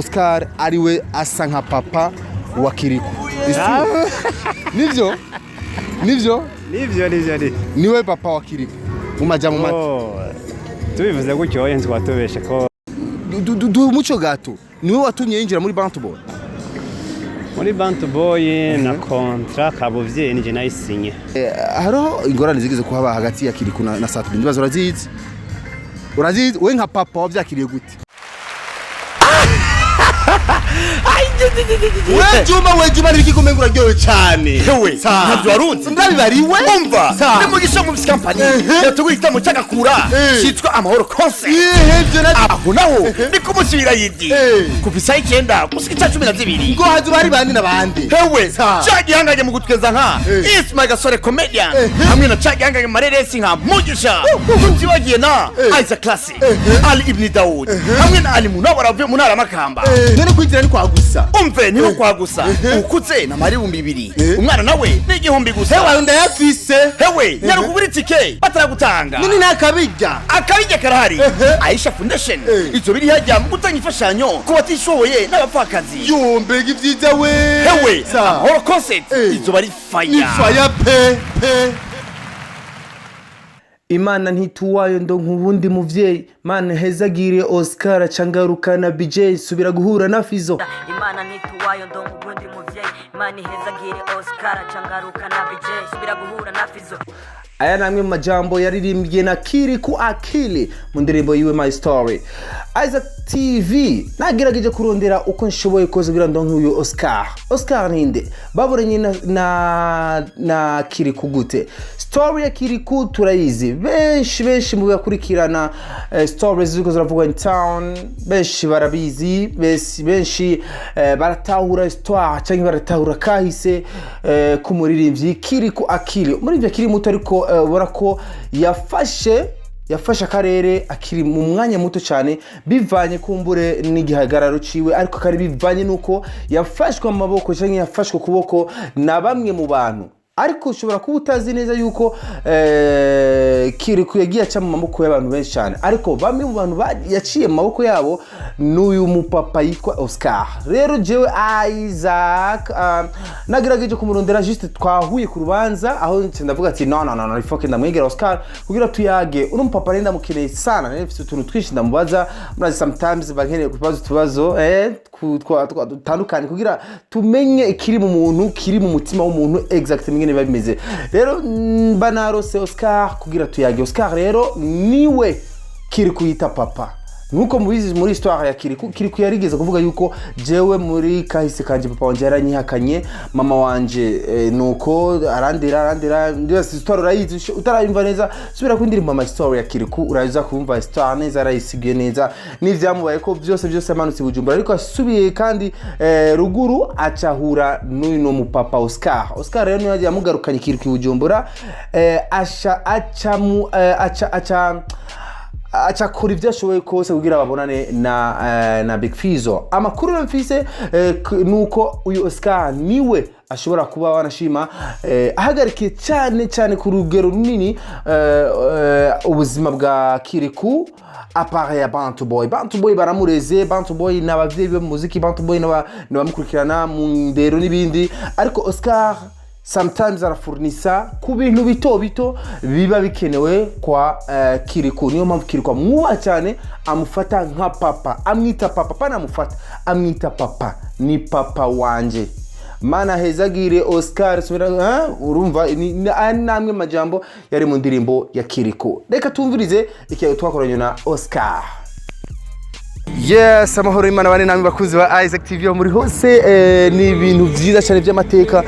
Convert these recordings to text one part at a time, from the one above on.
Oscar ariwe asa nka papa wa Kirikou. Nivyo? Nivyo? Nivyo ni. Niwe papa wa Kirikou. Mu majambo make. Oh, tubivuze gutyo oye ntitwatubeshe ko. Du muco gato. Niwe watumye yinjira muri Bantu Boy. Muri Bantu Boy na contrat kabuvyeyi nije nayisinye. Hariho ingorane zigeze kuhaba hagati ya Kirikou na Sat-B. Ndibaza urazizi? Urazizi? We nka papa wavyakiriye gute? We Juma, we Juma, nibiki kumenga uraryohewe cyane? Hewe, ntabyo warunzi? Ndabibariwe. Umva, ni Mugisha mu company yateguye igitaramo cy'agakura cyitwa Amahoro Concert. Ihe, na Aho naho ni ku munsi w'irayidi kuva isaha 9 gushika isaha 12. Ngo hazoba hari bandi n'abandi? Hewe, ca gihanganye mu gutweza nka Ismail Gasore Comedian hamwe na ca gihanganye mu mareresi nka Mugisha, tutibagiye na Isaac Classic, Ali Ibn Daud hamwe na Ali Munawara avuye mu ntara ya Makamba. None kwinjira ni kwa gusa? Umve, niho kwa gusa. Ukuze na mari 2000, umwana nawe ni 1000 gusa. Hewe, ndayafise. Hewe, nyarugubura itike bataragutanga. None nakabijya? Akabijya karahari. Aisha Foundation izo biri hajya mu gutanga imfashanyo ku batishoboye n'abapfakazi. Yo, mbega ibyiza we! Hewe, Amahoro Concert izo bari ni fire. Fire pe pe. Imana ntituwayo ndo nk'ubundi muvyeyi. Mana hezagire Oscar cangarukana BJ subira guhura na Fizo. Imana ntituwayo ndo nk'ubundi muvyeyi. Imana ihezagire Oscar cangaruka na BJ subira guhura na Fizo. Aya ni amwe mu majambo yaririmbye na Kirikou Akili mu ndirimbo yiwe My Story. Isaac TV nagerageje kurondera uko nshoboye kose kugira ndonke uyu Oscar. Oscar ninde? Baburanye na Kirikou gute? Story ya Kirikou turayizi, benshi benshi mu bakurikirana stories ziriko ziravugwa in town, benshi barabizi, benshi benshi baratahura histoire cyangwa baratahura kahise k'umuririmbyi Kirikou Akili, umuririmbyi akiri muto, ariko ubona ko yafashe akarere akiri mu mwanya muto cyane, bivanye kumbure n'igihagararo ciwe, ariko kari bivanye nuko yafashwe amaboko cyangwa yafashwe ukuboko na bamwe mu bantu. Ariko ushobora kuba utazi neza yuko Kirikou yagiye aca mu maboko y'abantu benshi cyane, ariko bamwe mu bantu yaciye mu maboko yabo n'uyu mupapa yitwa Oscar. Rero jewe Isaac nagerageje kumurondera, juste twahuye ku rubanza aho nce ndavuga ati: "No, no, no, no, il faut que ndamwegera Oscar kugira tuyage." Uno mupapa rero ndamukeneye sana, rero mfite utuntu twinshi ndamubaza. Murazi, sometimes bankeneye kubaza utubazo dutandukanye kugira tumenye ikiri mu muntu, kiri mu mutima w'umuntu, exactement ingene biba bimeze. Rero mba narose Oscar kugira tuyage. Oscar rero niwe Kirikou yita papa. Nkuko mubizi muri histoire ya Kirikou, Kirikou yarigeze kuvuga yuko: "Jewe muri kahise kanje papa wanje yaranyihakanye, mama wanje nuko arandira arandira." Ndibaza histoire urayizi. Utarayumva neza, subira ku ndirimbo My Story ya Kirikou, uraza kumva histoire neza, arayisiguye neza n'ivyamubaye ko byose byose. Yamanutse i Bujumbura, ariko asubiye kandi ruguru acahura n'uyu no mupapa Oscar. Oscar rero niwe yamugarukanye Kirikou i Bujumbura, asha aca mu aca aca aca akora ibyo ashoboye kose kugira babonane na Big Fizzo. Amakuru rero mfise nuko uyu Oscar niwe ashobora kuba wanashima ahagarikiye cyane cyane ku rugero runini ubuzima bwa Kirikou à part ya Bantu Boy. Bantu Boy baramureze, Bantu Boy ni abavyeyi be mu muziki, Bantu Boy n'abamukurikirana mu ndero n'ibindi, ariko Oscar sometimes arafurnisa ku bintu bito bito biba bikenewe kwa Kirikou. Niyo mpamvu Kirikou amwubaha cyane, amufata nka papa, amwita papa, pana amufata, amwita papa, ni papa wanje. Mana hezagire Oscar subira, urumva aya ni amwe majambo yari mu ndirimbo ya Kirikou. Reka tumvirize ikiyago twakoranye na Oscar. Yes, amahoro y'Imana bane namwe bakunzi ba Isaac TV aho muri hose. Ni ibintu vyiza cyane by'amateka.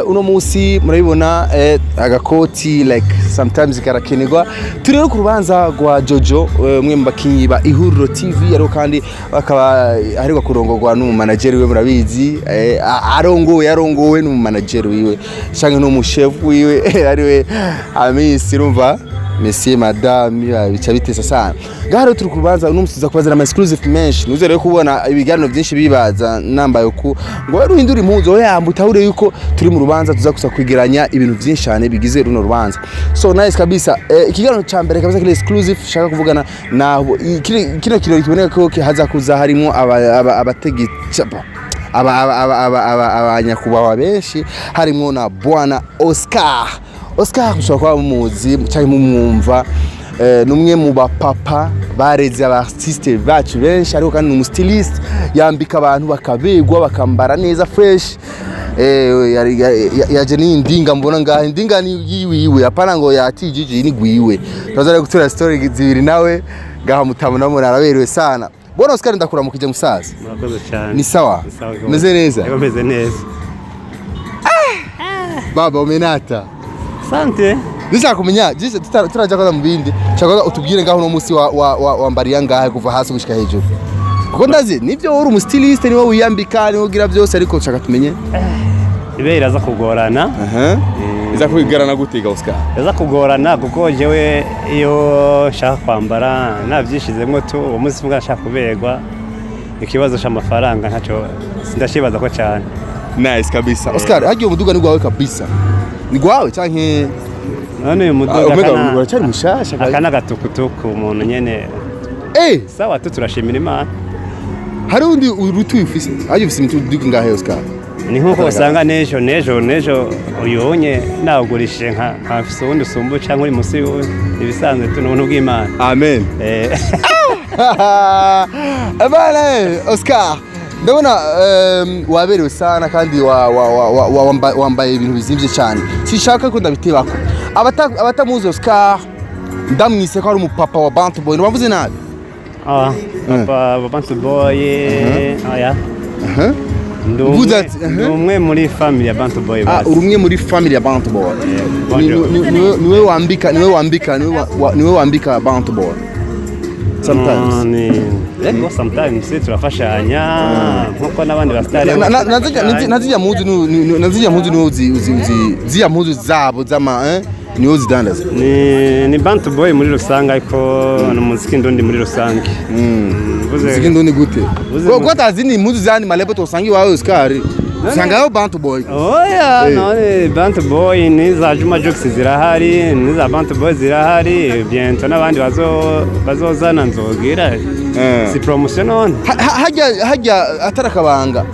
Uno munsi murabibona agakoti, like sometimes karakenerwa. Turi rero ku rubanza rwa Jojo, umwe mu bakinyi ba Ihuriro TV, ariko kandi bakaba aheruka kurongorwa n'umumanageri we. Murabizi, arongowe, arongowe n'umumanageri wiwe canke n'umushefu wiwe ariwe Amisi. Urumva Monsieur, madame, ya, bica bitesa sana. Ngaha rero turi ku rubanza, uno musi tuza kubazana ama exclusive menshi. Nuze rero kubona ibiganiro byinshi bibaza nambaye uku ngo wari uhindura impuzu. Oya, mutahure yuko turi mu rubanza, tuza gusa kwegeranya ibintu byinshi cyane bigize runo rubanza. So nice kabisa. Ikiganiro ca mbere kabisa kiri exclusive, shaka kuvugana naho kino kirori kiboneka ko haza kuza harimo abategetsi abanyakubahwa benshi, harimo na bwana Oscar. Oscar mushobora kuba mumuzi cyangwa mumwumva, ni umwe mu bapapa bareze aba artiste bacu benshi, ariko kandi ni umu styliste, yambika abantu bakabegwa, bakambara neza fresh. Yaje n'indinga mbona ngaha, indinga ni yiwiwe, apana ngo yatijiji, ni gwiwe. Turaza gutura story zibiri nawe ngaha, mutamuna araberewe sana. Bwana Oscar, ndakuramukije musaza. Murakoze cyane. Ni sawa? Ni sawa rwose. Meze neza? Yego, meze neza. Baba, umenata. Sante. Ndashaka kumenya jise tutaraja kwanza mu bindi, shaka utubwire ngaho uno munsi wambariya ngahe kuva hasi gushika hejuru, kuko ndazi nivyo uri umu styliste, niwe wiyambika, niwe ugira byose, ariko shaka tumenye. Ibe iraza kugorana. Aha, iza kwigarana gute ga Oscar? Iraza kugorana kuko jewe iyo nshaka kwambara nabyishizemo tu, uwo munsi mbwa nshaka kuberwa, ikibazo c'amafaranga ntacyo sindashibaza ko cyane. Nice kabisa. Oscar, hagiye umuduga ni gwawe kabisa, ni gwawe canke? None uyu Ah, muduga omega uracyari mushasha. Aka n'agatukutuku umuntu nyene. Sawa tu, turashimira Imana. Hari undi urutuye ufise? Hagiye ufise imiduga ngahe, Oscar? Ni nk'uko usanga n'ejo n'ejo n'ejo uyonye nawugurishije nka mfise uwundi usumba cyangwa uri munsi y'uwundi, ibisanzwe tu, ni ubuntu bw'Imana. Amen. Abana, Oscar, ndabona waberewe sana kandi wambaye ibintu bizimvye cyane, sinshaka ko ndabitebako. Abatamuzi Oscar, ndamwise ko ari umupapa wa Bantu Boy, ntibavuze nabi? Ah, papa wa Bantu Boy, oya. Ndi Uvuze umwe ati, ndi umwe muri family ya Bantu Boy. Ah, Basi. uri umwe muri family ya Bantu Boy. Bonjour. Niwe wambika, niwe wambika, niwe wambika Bantu Boy sometimes? Yego, sometimes turafashanya nkuko n'abandi basitari. Nazijya mpuzu niwe uzi ziya mpuzu zabo zama, niwe uzidandaza? Ni Bantu Boy muri rusange, ariko ni umuziki ndundi muri rusange. Muziki ndundi gute? Ko atazindi impuzu zandi ma label tosanga iwawe, Oscar, usangayo Bantu Boy? Oya. None Bantu Boy n'iza Juma Jux zirahari, n'iza Bantu Boy zirahari, bientôt n'abandi bazozana nzogira. Si promotion none? Hajya atari akabanga,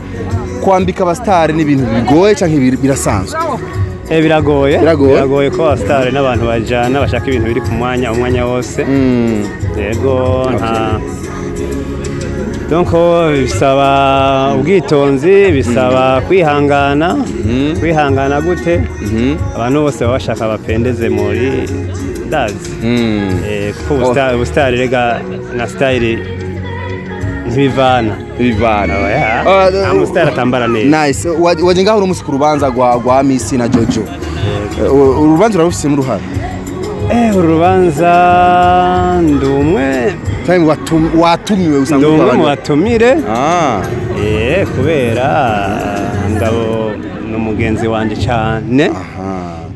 kwambika abasitari n'ibintu bigoye canke birasanzwe? Biragoye. Biragoye? Biragoye ko abasitari n'abantu bajana bashaka ibintu biri ku mwanya umwanya wose. Yego, nta donc bisaba ubwitonzi, bisaba kwihangana. Kwihangana gute? Abantu bose baba bashaka bapendeze muri ndazi. Kuko ubusitari rega na style ntibivana. Bivana. Oya. Ah, nta musitari atambara neza. Nice. Waje ngaho uno musi ku rubanza rwa Misi na Jojo. Urubanza urarufisemo uruhare? Uru rubanza ndi umwe Canke watumiwe ndi usanga umwe mu batumire. Ah. Kubera Ngabo ni umugenzi wanje cyane.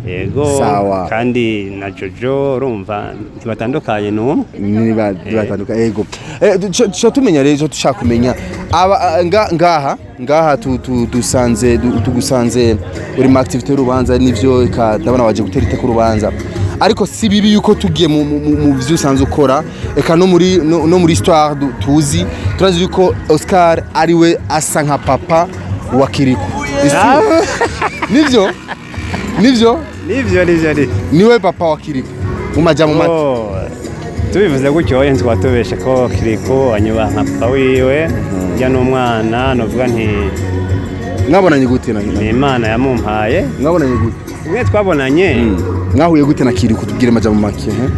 Yego. Sawa. Kandi na Jojo urumva ntibatandukanye n'umwe. Niba batandukanye, yego. Tuca tumenya rero icyo dushaka kumenya. Aba ngaha dusanze tugusanze uri mu activité y'urubanza, nivyo, eka ndabona waje gutera iteka urubanza, ariko si bibi yuko tugiye mu byo usanzwe ukora, eka no muri histoire tuzi, turazi yuko Oscar ariwe asa nka papa wa Kiriko. Nivyo, nivyo? Nivyo, nivyo, nivyo. Niwe papa wa Kiriko mu majambo make? Oh, tubivuze gutyo oya ntitwatubeshe ko Kiriko anyubaha nka papa wiwe, njya n'umwana novuga nti Mwabonanye gute na ni Imana yamumpaye. Mwabonanye gute? Umwe twabonanye. Mwahuye gute na Kiriko? Tubwire amajambo make, he?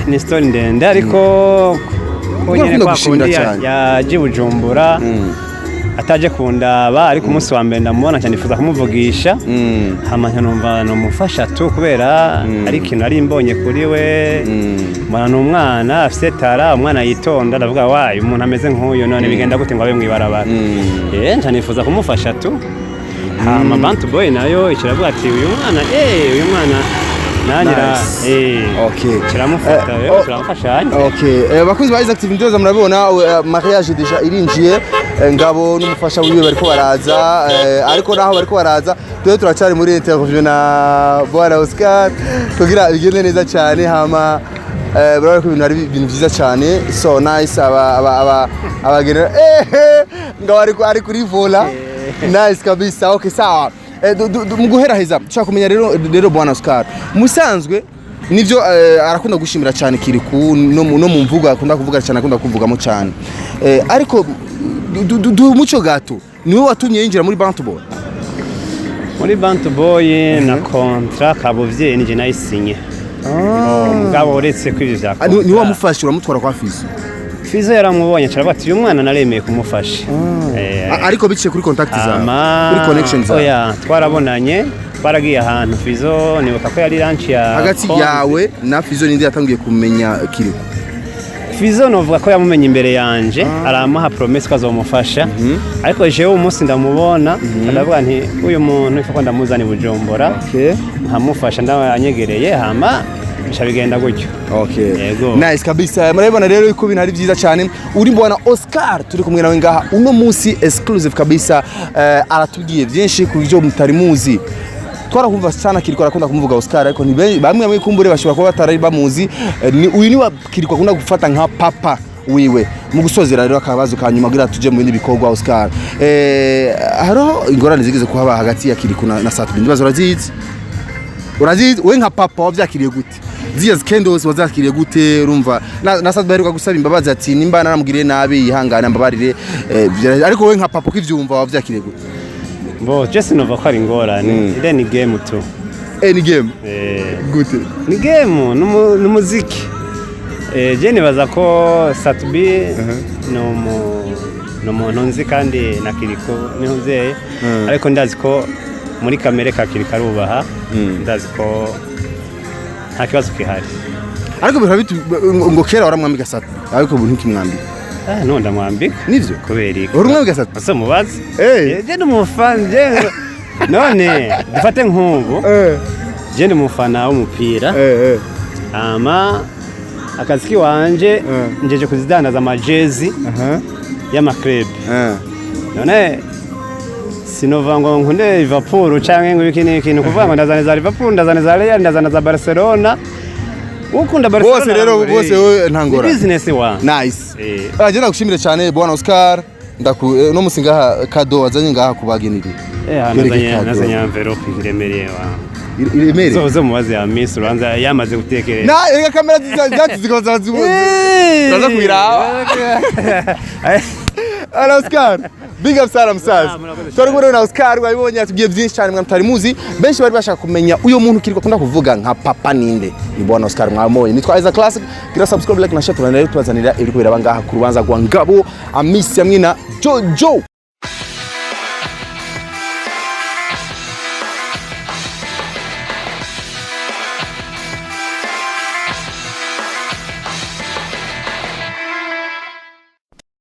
Ni story ndende, ariko ko nyene Urakunda kwa gushimira kundi cyane. yaje i Bujumbura ataje kundaba, ariko umunsi wa mbere ndamubona cyane nifuza kumuvugisha, hama nkanumva nomufasha tu kubera ari ikintu nari mbonye kuri we, mbona ni umwana afise tara, umwana yitonda, ndavuga wayi umuntu ameze nk'uyu none bigenda gute ngo abe mw'ibarabara? Nca nifuza kumufasha tu, hama Bantu Boy nayo ikiravuga ati uyu mwana, uyu mwana ni Nanjye Nice. Okay. Kiramufata rero, Oh. turamufashanya. Okay, bakunzi ba Isaac TV, ndoza murabibona, mariage déjà irinjiye, Ngabo n'umufasha wiwe bariko baraza, ariko naho bariko baraza twe turacari muri interview na Bwana Oscar kugira bigende neza cyane. Hama urabona ko ibintu ari ibintu byiza cyane, so nice. Aba abageni, Ngabo ari kuri vola, nice kabisa. Okay, sawa. Mu guheraheza nshaka kumenya rero Bwana Oscar, musanzwe nivyo, arakunda gushimira cyane Kiriku no mu mvugo akunda kuvuga cyane, akunda kuvugamo cyane, ariko umuco gato, niwe watumye yinjira muri Bantu Boy? Muri Bantu Boy na contrat kabuvyeyi nije nayisinye. Oh, mugabo uretse ko ivyo vya Ah, niwe wamufashe uramutwara kwa Fizo? Fizo yaramubonye, caravuga ati: "Uyu mwana naremeye kumufasha." Ariko biciye kuri contact zawe? Ama Kuri connection zawe? Oya, twarabonanye, twaragiye ahantu Fizo, nibuka ko yari lunch ya Hagati Konzi. yawe na Fizo, ninde yatangiye kumenya Kiriku? Fizo novuga ko yamumenye imbere yanje, aramuha promesse ko azomufasha, ariko jewe umunsi ndamubona ndavuga nti: "Uyu muntu ifa ko ndamuzana i Bujumbura, nkamufasha." Ndabanyegereye, hama bica bigenda gutyo. Okay. Yego. Nice kabisa. Murabibona rero yuko ibintu ari byiza cyane. Uri mbona Oscar turi kumwe nawe ngaha uno munsi exclusive kabisa, aratubwiye byinshi ku byo mutari muzi. Twarakumva sana Kiriko arakunda kumuvuga Oscar, ariko ni bamwe bamwe kumbure bashobora kuba batari bamuzi. Ni uyu ni wa Kiriko akunda gufata nka papa wiwe. Mu gusozera rero, akabazo ka nyuma kugira tuje mu bindi bikorwa, Oscar. Hariho ingorane zigeze kuhaba hagati ya Kiriko na Sat-B. Ndibaza urazizi. Urazizi, we nka papa wavyakiriye gute? Ziriya scandals wazakiriye gute? Urumva na Sat-B aheruka gusaba imbabazi, ati nimba naramugiriye nabi yihangane ambabarire, ariko we nka papa ukivyumva wavyakiriye gute? Bo je sinumva ko ari ingorane, ire ni game tu. Ni game? Gute? Ni game n'umuziki. Je nibaza ko Sat-B ni umuntu nzi, kandi na Kiriko ni umuvyeyi, ariko ndazi ko muri kamere ka Kiriko arubaha, ndazi ko nta kibazo gihari. Ariko bihora bitu ngo kera waramwambika Sat-B, ariko ubu ntukimwambika. Ah, no, ndamwambika. Nivyo? Kubera iki? Uri umwambika Sat-B? Ese mubazi? Je ndi umufana je, none dufate nk'ubu, je ndi umufana w'umupira, hama akazi kiwanje njeje kuzidandaza amajezi y'ama club. None sinova ngo nkunde Liverpool canke ngo iki n'iki, ni ukuvuga ngo ndazana za Liverpool, ndazana za Real, ndazana za Barcelona, ukunda Barcelona. Bose rero, bose wewe nta ngorane. Ni business wa Nice. Ah, je ndagushimire cyane bwana Oscar. Ndaku no musi ngaha cadeau wazanye ngaha kubageniri. Bereke Nazanye cadeau. nazanye enveloppe iremereye wa. Iremereye. Zo mubaze ya Miss uranza yamaze gutekereza. Na erega kamera zacu zikoza ziza kubiraba. Ala Oscar, big up sana musaza. Ah, murakoze. Twari kumwe na Oscar, wabibonye, atubwiye byinshi cyane mwa mutari muzi. Benshi bari bashaka kumenya uyo muntu Kiriko akunda kuvuga nka papa ninde. Ni bwana Oscar mwamubonye. Nitwa Isaac Classic. Gira subscribe, like na share, tubanira tubazanira ibiri kubera ngaha ku rubanza rwa Ngabo Amisi hamwe na Jojo.